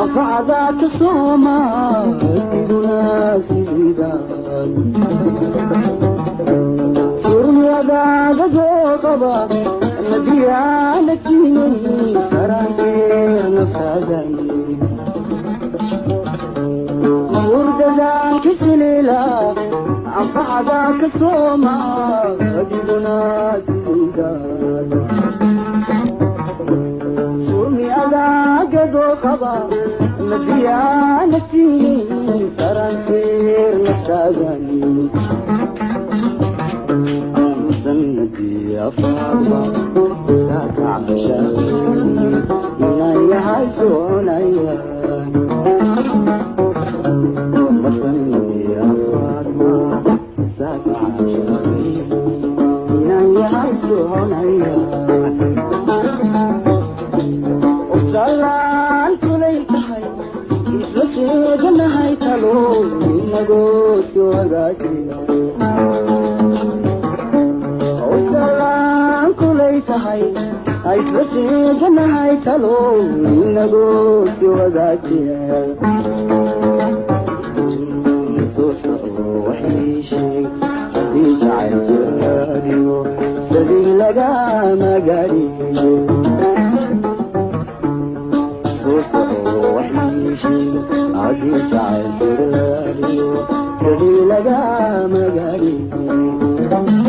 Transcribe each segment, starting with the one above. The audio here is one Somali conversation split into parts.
Anfacdaa ka sooma adiguna sidiidan Surmiyadaada qaba nabiyana siinay saranseer naftaadani Murdadaan kisilila anfacdaa ka sooma adiguna sidiidan Surmiyadaada qaba nabiyana siinay saranseer naftaadani Sanadii afaarba saaka cabshaaqii inaan yahay soconaya Sanadii afaarba saaka cabshaaqii inaan yahay soconaya Salaan kulay tahay isla seeganahay talo inagoo si wadaajira Salaan kulay tahay isla seeganahay talo inagoo si wadaajira Soo soco waxii sheeg haddii jacayl sirraadiyo sabiil lagama gaadhiyo Soo soco waxii sheeg haddii jacayl sirraadiyo sabiil lagama gaadhiyo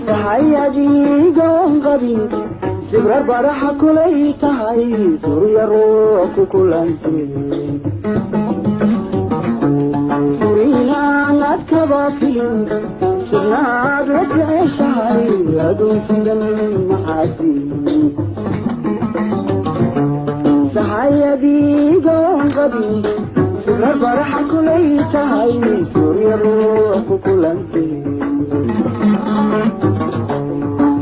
Sahay adigoon qabin sibrar baraxa kulay tahay surya ruux ku kulantay Surinaanad kaba filin sirnaad la jeceshahay aduu sidan maxaasin Sahay adigoon qabin sibrar baraxa kulay tahay surya ruux ku kulantay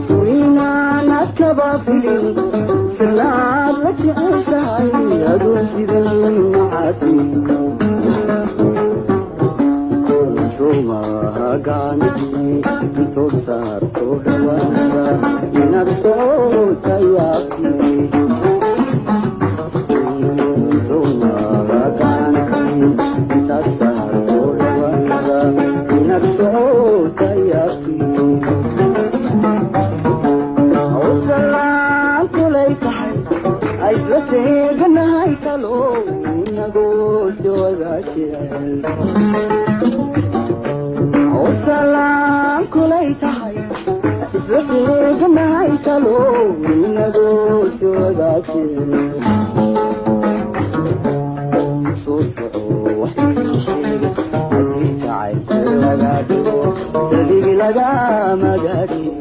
Surinaanad kaba filin sirnaad la jeceshahay aduu sidan maxaasin Suma gacantii intood saarto dhawaada inaad socotayaabtii Suma gacantii intaad saarto dhawaada inaad socotayaabtii Salaan kulay tahay isla seeganahay talo inagoo si wada jecel Salaan kulay tahay isla seeganahay talo inagoo si wada jecel Soo soco waxii sheeg haddii jacayl sir laga dhigo sabiil lagama gaadhiyo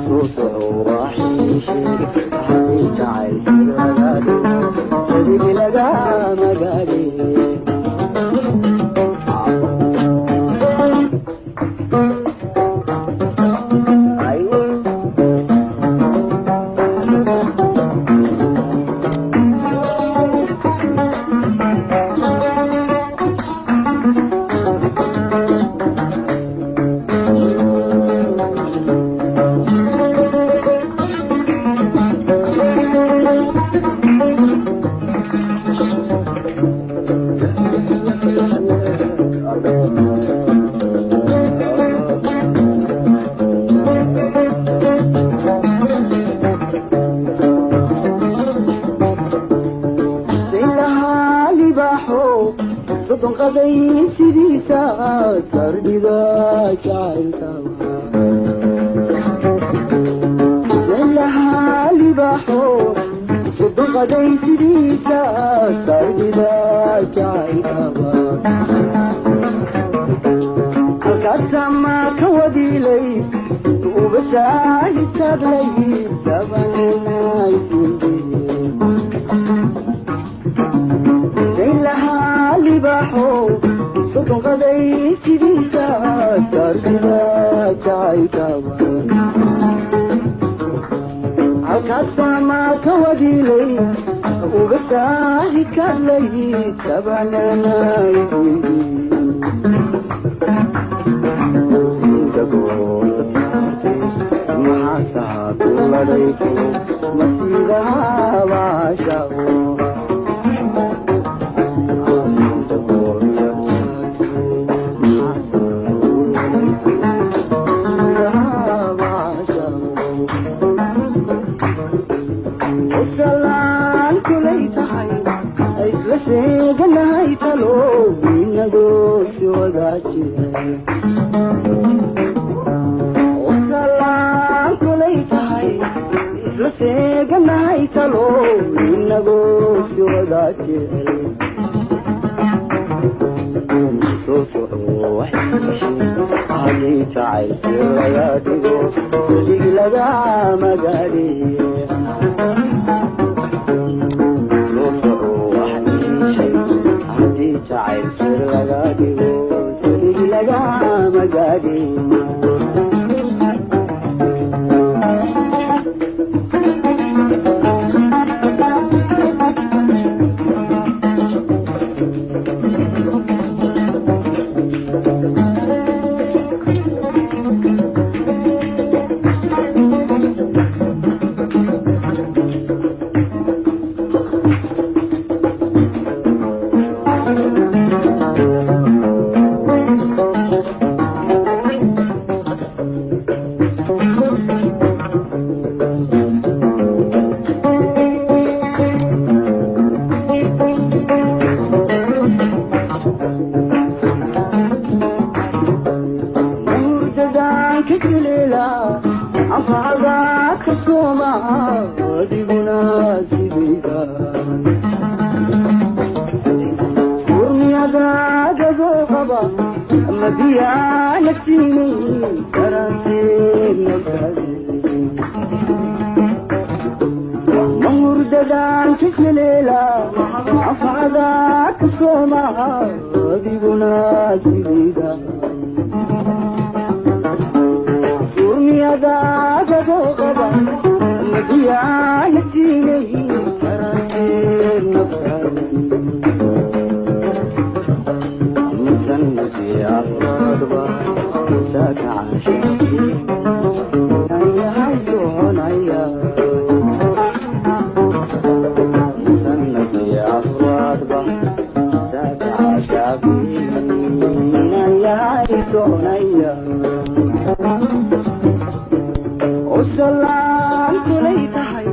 Soo soco waxii sheeg haddii jacayl sir laga dhigo sabiil lagama gaadhiyo Saylaha libaaxo soddon qaday sidiisa sardhiga jacaylka Saylaha libaaxo Soddon sidiisa sardida jacaylkaba halkaasama ka wadiilay ubasaahitadlay sabanana isweydiye dayn lahaa libaaxo soddon qaday sidiisa sardida jacaylkaba halkaasama ka wadiilay uga saahikadlay sabanana isweydiye inta goolka saartay maxaasaha ku ladhayto masiibahabaashaqo inta goolka saartay maxaasaha ku ladhayto masiibahabaashaqo salaan kulay tahay isla sheeganahay talo inagoo si wada jira salaan kulay tahay isla sheeganahay talo inagoo si wada jira soo soco haddii jacayl si laga dhigo sadig lagama gaadhiye haddii jacayl sir laga dhigo sadig lagama gaadhin. Murdadan ka jilela anfacada ka sooma adiguna sidayda suurmiyadagadoo qaba ama biyaanad siinay saranseed naftaade murdadan ka jilela anfacada ka sooma adiguna sidayda suurmiyadagadoo qaba ama biyaanad siinay saranseed naftaade مسندي أفراد ساك عاشقي يا مسندي أفراد ساك عاشقي يا وسلام كلي تحي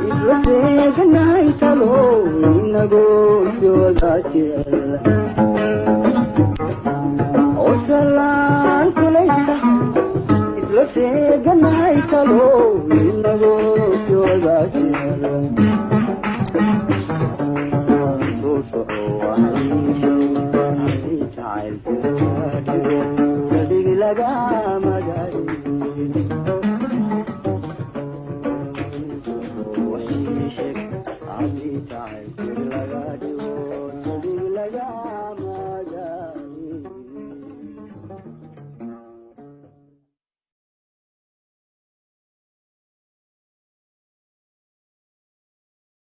isla seeganahay talo inagoo si wada jecel salaan kulay tahay isla seeganahay talo inagoo si wada jecel soo soco waxaysho haddii jacayl si laga dhigo sadig lagama gaadhin haddii jacayl si laga dhigo sadig laga